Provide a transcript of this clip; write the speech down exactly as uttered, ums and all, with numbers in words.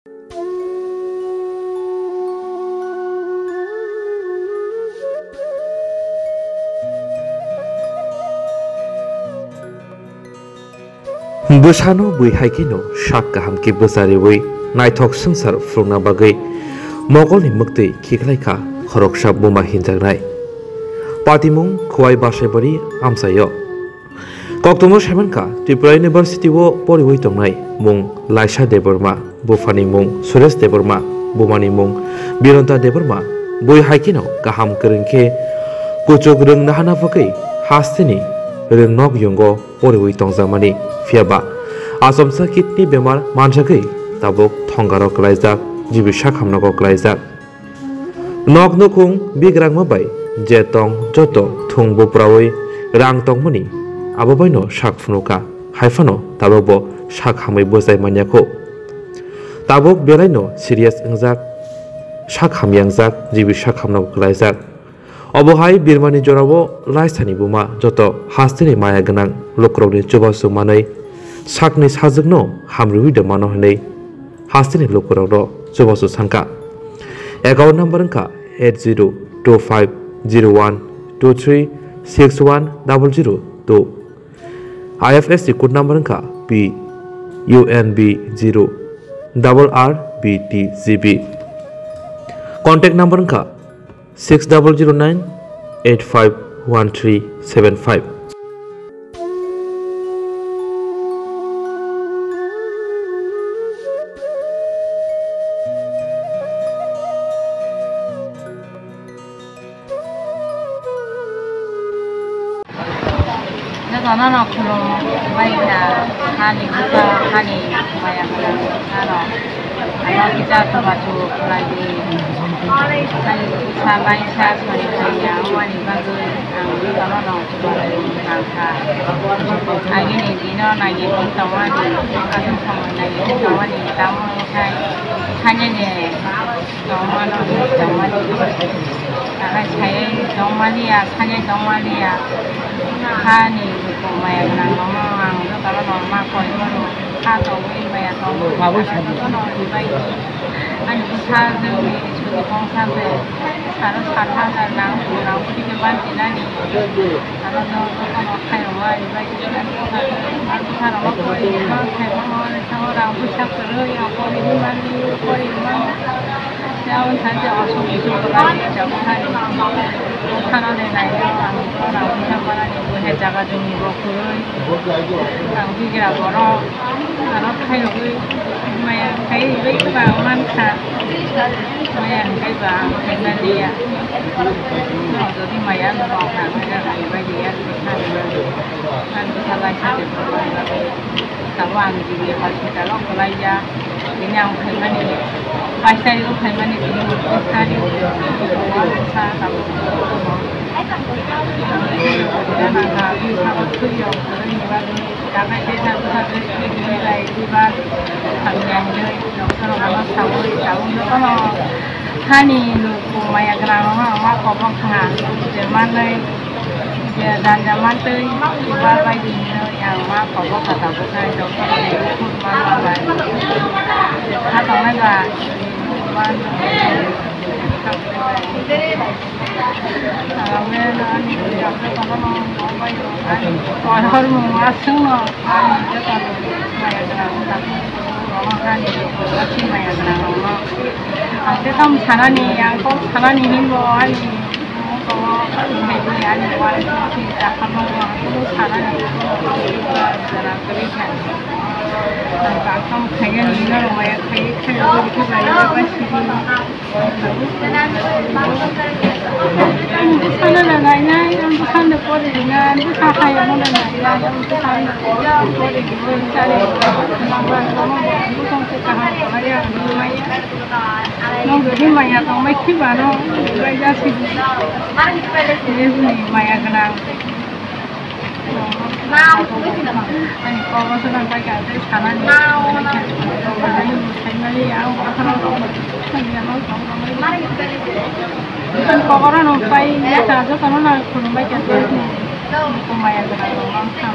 Bwsano bui hai kheno sak kaham khe bwchariwi naithok swngchar phwrwngna bagwi mogolni mwktwi khiklaikha khoroksa buma hinjaknai. Patimung Khowai Basaibari amchaio. Koktwmao saimankha Tripura University o poriwi tongnai mung Laisa Debbarma, buphani mung Suresh Debbarma, bumani mung Bironta Debbarma, bui hai kheno kaham kwrwng khe kuchuk rwng nahana bagwi hasteni rwngnok yungo poriwi tongjakmani, phiyaba achomsa kidney bemar manjagwi tabuk thongaro kwlaijak, G B sak hamnogo kwlaijak. Nok nukhung bigrangma bai je tong joto thung buprawi rang tongmani abo baino sak phunukha, haiphano tabukbo sak hamwi bwchai manya kho. Tabuk belaino serious wngjak, sak hamya wngjak, G B sak hamno kwlaijak. Obo hai birmani jorao Laisani buma joto hasteni maya gwnang lukurokni chubachu manwi sakni sajwkno hamriwi de mano hwnwi hasteni lukurokno chubachu sankha. Account number wngkha eight zero two five zero one two three six one double zero two. I F S C code number wngkha P U N B zero double R B T G B. Contact number wngkha six double zero nine eight five one three seven five. Jotono no khulum bai kha, hani bwsa, hani maya gwnang bwsa rok. Ano kisa chubachu khlai di. Ani bwsa laisa sori thangya, wngmani bagwi ang jotono no chubachu nang kha. Agini dino naiwi tongmani, aswk samung naiwi tongmani, tamo wngkhai sanini tongmano, tongmani. Akai sai tongmani ya, sani tongmani ya. Hani luku maya gwnang rokno ang jotono no ma koi mano. Kha tongwi maya tongwi. Jotono ribai. Ani bwsa jwngni suri bongsa se. Saro sat hajar nang, nang bwtwi khe banti nani. Aro no jotono khairokma ribai. Ang bwsa rokno koi ma khaima hwnwi sao rang bwsa kwrwi ang koi ri mani, koi ri mani. Yaun thanse aswk isuk kwlai jabu thani. Thana de nai ang ora usa para ni buhe jaga jumi bo kurui. Ang bigra borok ano khai rogui maya khai bai ba man kha. Maya khai ba ang khai na liya. No, jodi maya no ba ang khai na bai liya. Ang khalai sa de. Tabo ang G B hospital o kwlai ya. Bini ang phaimani, pais tarikh o phaimani, bini pais tarikh o sa tabo. Ang bini bwsa no thwi o kwrwini bagwi. Dakai tei sa bwsa dress kwrwi bai diba hamya hinwi doctor rok ano saui saui jotono hani luku maya gwnang rok no ang ma kobok kha. Je manwi je janja mantwi uba bai di hinwi ang ma kobok kha tabuk khai doctor rok ni bukhuk ma ma bai. Kha tongnai ba. Ang ani doctor rok no ma bai ani. Kotor mung aswk no ani doctor rok maya gwnang tabuk. Omo hani doctor rok maya gwnang rok no. Ang tei tamo sanani, ang kok sanani hinbo ani. Nong jodi maya tongbai khiba no, bai jasi. Ni maya gwnang. Ani kobo swnam bai kha, tei sanani. Ani mui saimani, ang bokhorok rok. Ani kokoro no pai, ya ta jotono na khulumbai kha, tei ni maya gwnang rok mang kha.